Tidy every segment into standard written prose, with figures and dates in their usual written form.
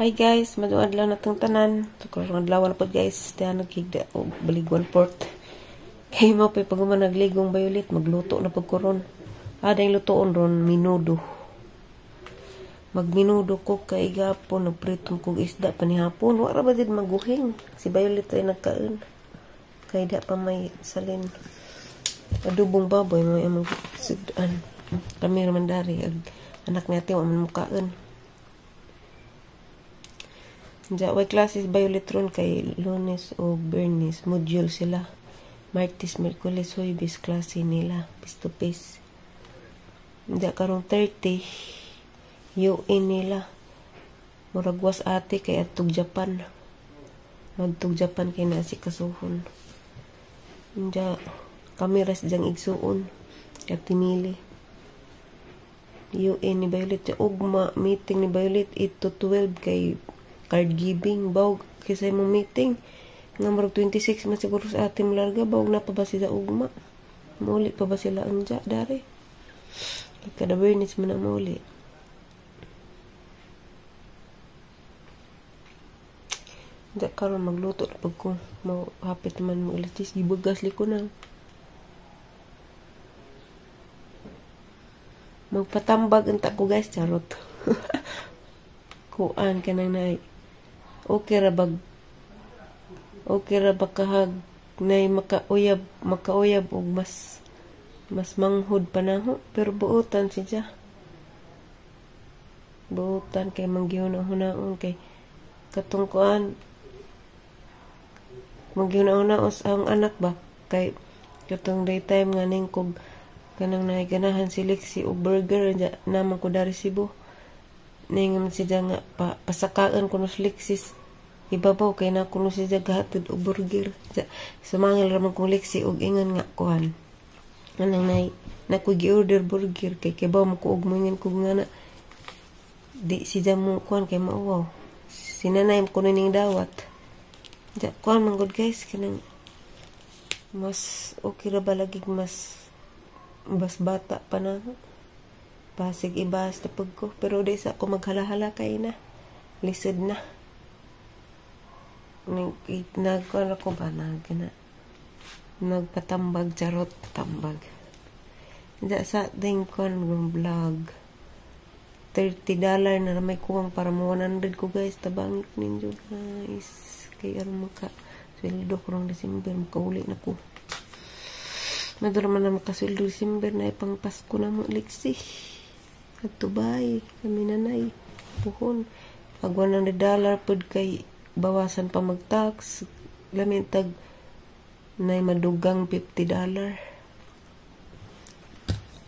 Hi guys, maayong adlaw natong tanan. So karong adlaw na pod guys, diha naghigda og balig 1/4. Kay mo pay pag man nagligong Violet, magluto na pag karon. Ada yung lutoon ron minudo. Magminudo ko kay gapon nagpritong kog isda panihapon. Wa ra ba did maguhing? Si Violet ay nagkaon. Kay da pa may salin. Adobong baboy mo among sugdan. Kami ra man dari ag anak ni ate wa man mukaon. Diya, way classes Violet ron kay Lunes o Bernes, module sila. Martes, Miyerkules, Huwebes, klase nila, face to face. Diya, karong 30, UN nila. Murag was ate kay adtog Japan. Adtog Japan kay naa si kasuhon. Diya, kami ras diyang igsuon. Ate Mili. UN ni Violet. Diya, ugma, meeting ni Violet 8 to 12 kay card giving, bawg kaysa imong meeting nga murag 26 man siguro sa ating larga, bawg na pa ba sila ugma, muli pa ba sila anja dari kada Bernice man na muli. Diya karon magluto na pag ko mo hapit man mo alas 10, gibugas li ko na magpatambag unta ko guys, charot. Kuan kanang nay okay ra ba kahag nay makauyab og mas manghod panaho, pero buotan siya, buotan kay manggihuna-hunaon kay katong kuan manggihuna-hunaon sa ang anak ba kay katong daytime nga ning kog kanang nay ganahan si Lexi og burger naman ko dari Cebu. Ningon siya nga pasakaan kuno si Lexi ibabaw kay na kuno siya gahatod og burger. Sumangil ra man kong Lexi og ingon nga kuan. Anang nay nako gi-order burger kay kibaw mo ko og moingon ko nga na di siya mo kuan kay mauwaw. Sinanay ko ning dawat. Ja kuan man gud guys kanang mas okay ra ba lagi mas bas bata pa na. Pasig ibas na pag ko. Pero di sa ako maghalahala kay na. Lisod na. Nagkuhan ako ba? Nagpatambag. Charot. Tambag. Diya sa ating kuhan vlog. $30 na may kuwang para mo 100 ko guys. Tabangit ninyo guys. Kaya aron maka sweldo ko rong December. Makauli na ko. Madura man na makasweldo December na ipang Pasko na mo liksi. At Dubai, kami nanay, puhon. Pag $100 pod kay bawasan pa mag-tax, lamintag nay madugang $50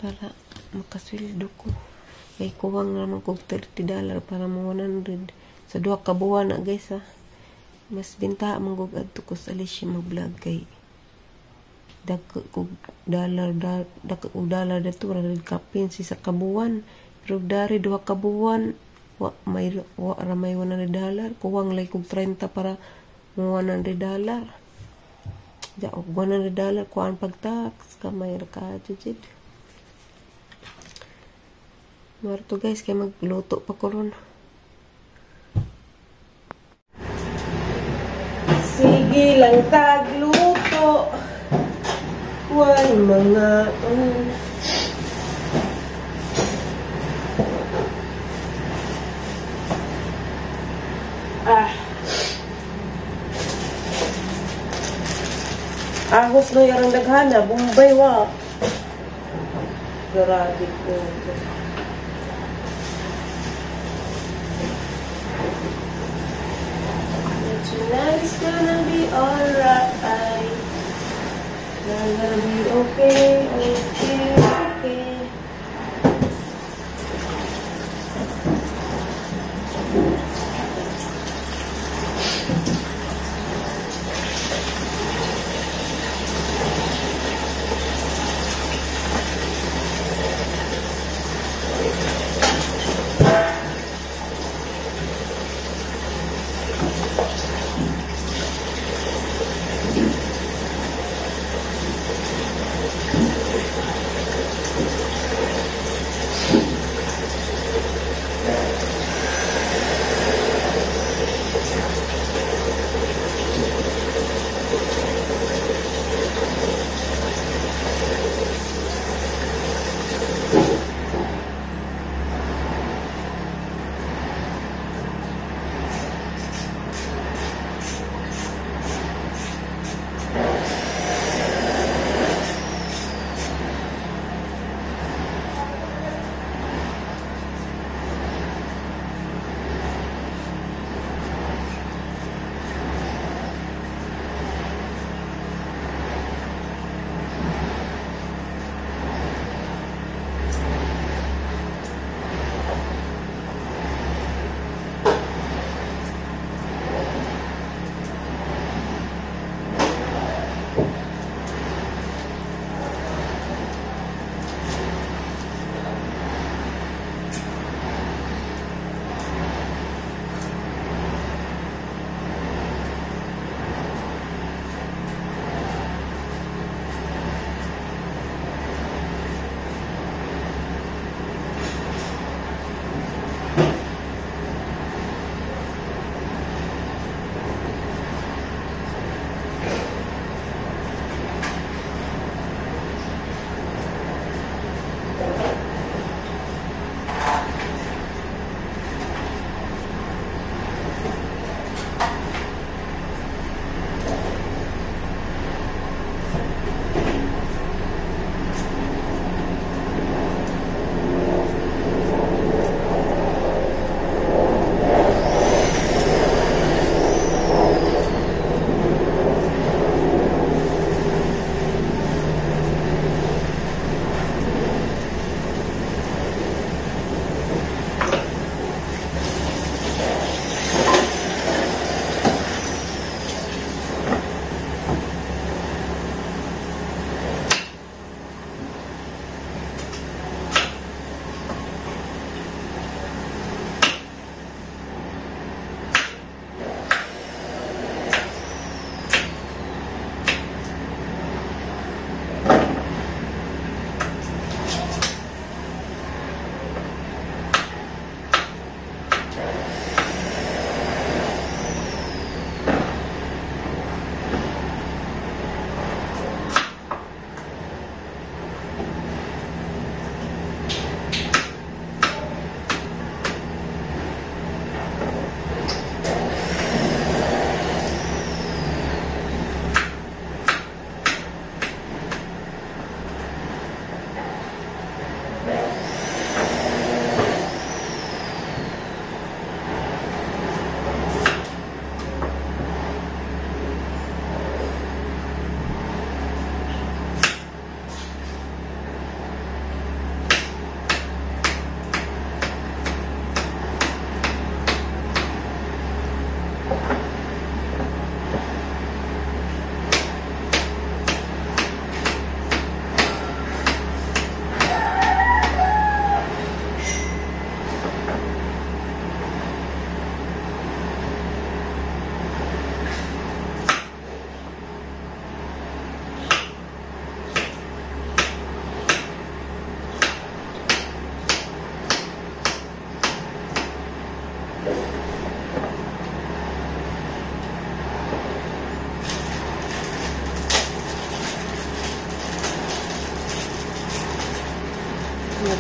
para makasweldo ko. Kay kuwang naman kog $30 para mo 100 sa duha ka buwan na guys ha. Mas binta man gog adto ko sa Alicia mag-vlog kay dako kog dollar dako kog dollar dato ra kapin si sa kabuwan. Pero dari duha ka buwan wa may wa ra may $100, kuwang lay kog 30 para mo $100. Ja og $100 kuan pag tax kamay ra ka jud. Marto guys kay magluto pa ko ron. Sige lang tagluto. Way mga ahos no yarang daghana, Bombay wa. Grabe ko. Tonight is gonna be alright. Gonna be okay, okay, okay.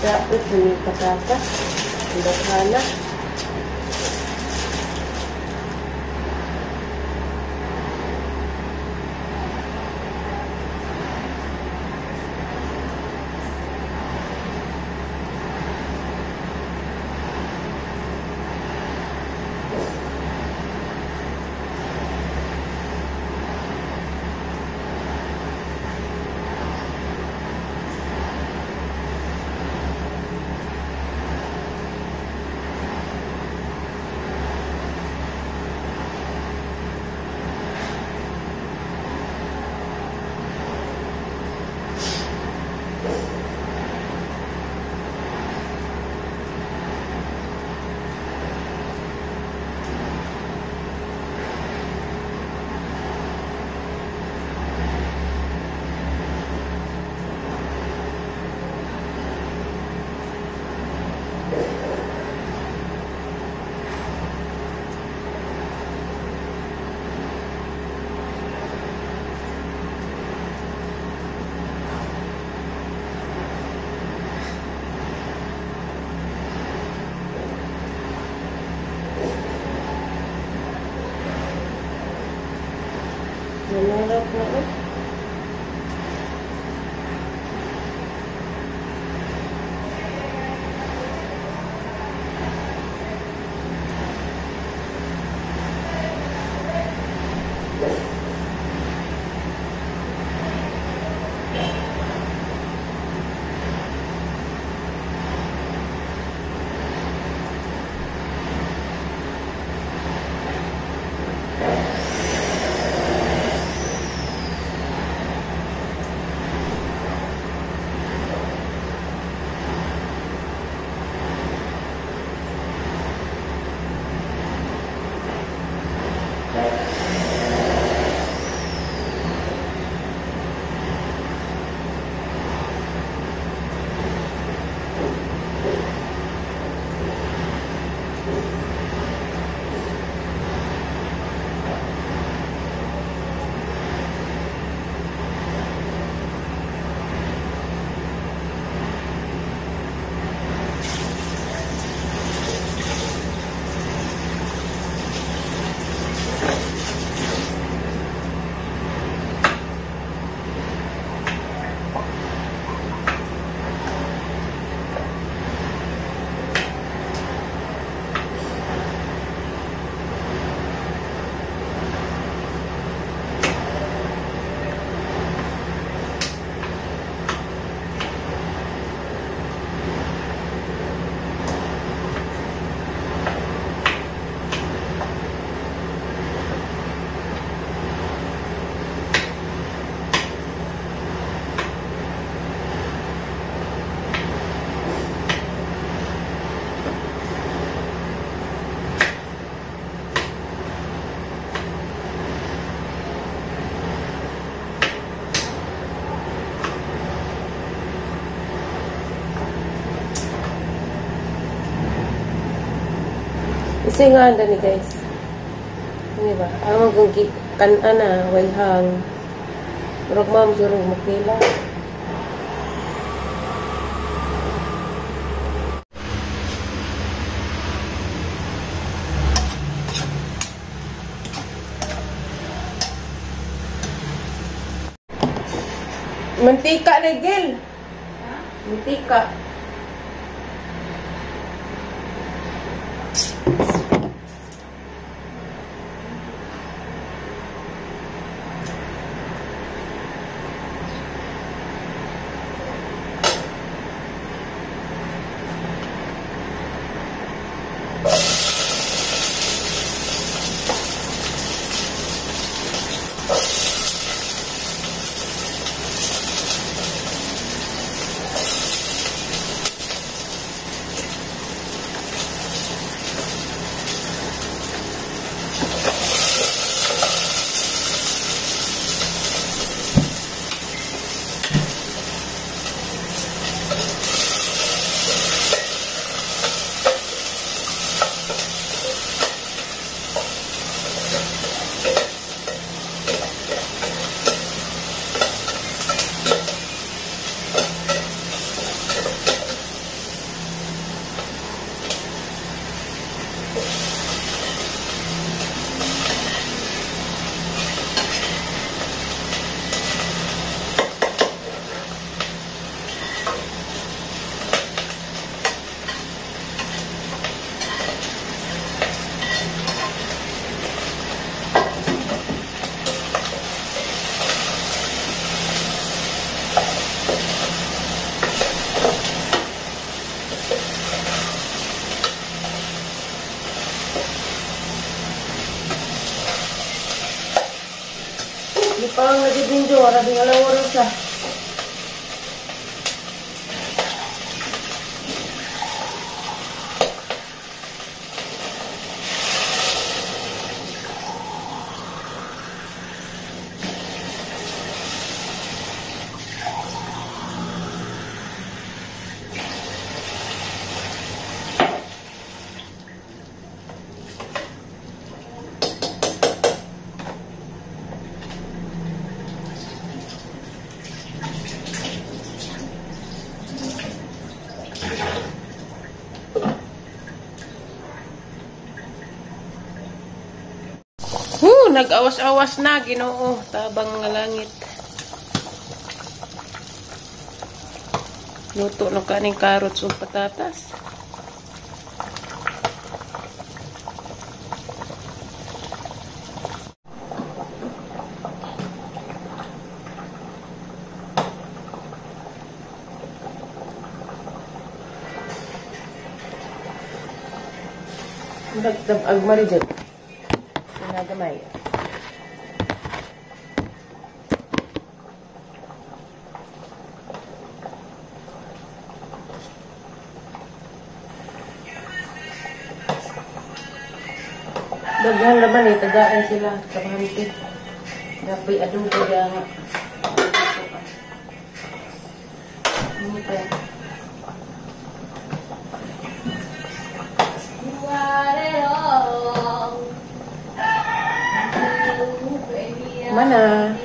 Daot ni patatas. Daghana. Nanarap na eh. Kasi nga ni guys. Ano ba? Ang kung kan-ana, way hang. Murag ma'am, surong makila. Mantika na, Gil. Mantika. Lipang na jud ninyo, wala ding alaw oras ah. Nag-awas-awas na, Ginoo, tabang nga langit. Luto ng kaning carrots ug patatas. Nagdabag marijot. Pinagamay. Daghan naman eh, tagaan sila. Kabante. Dapat adobo nga. Ano pa yan? Mana?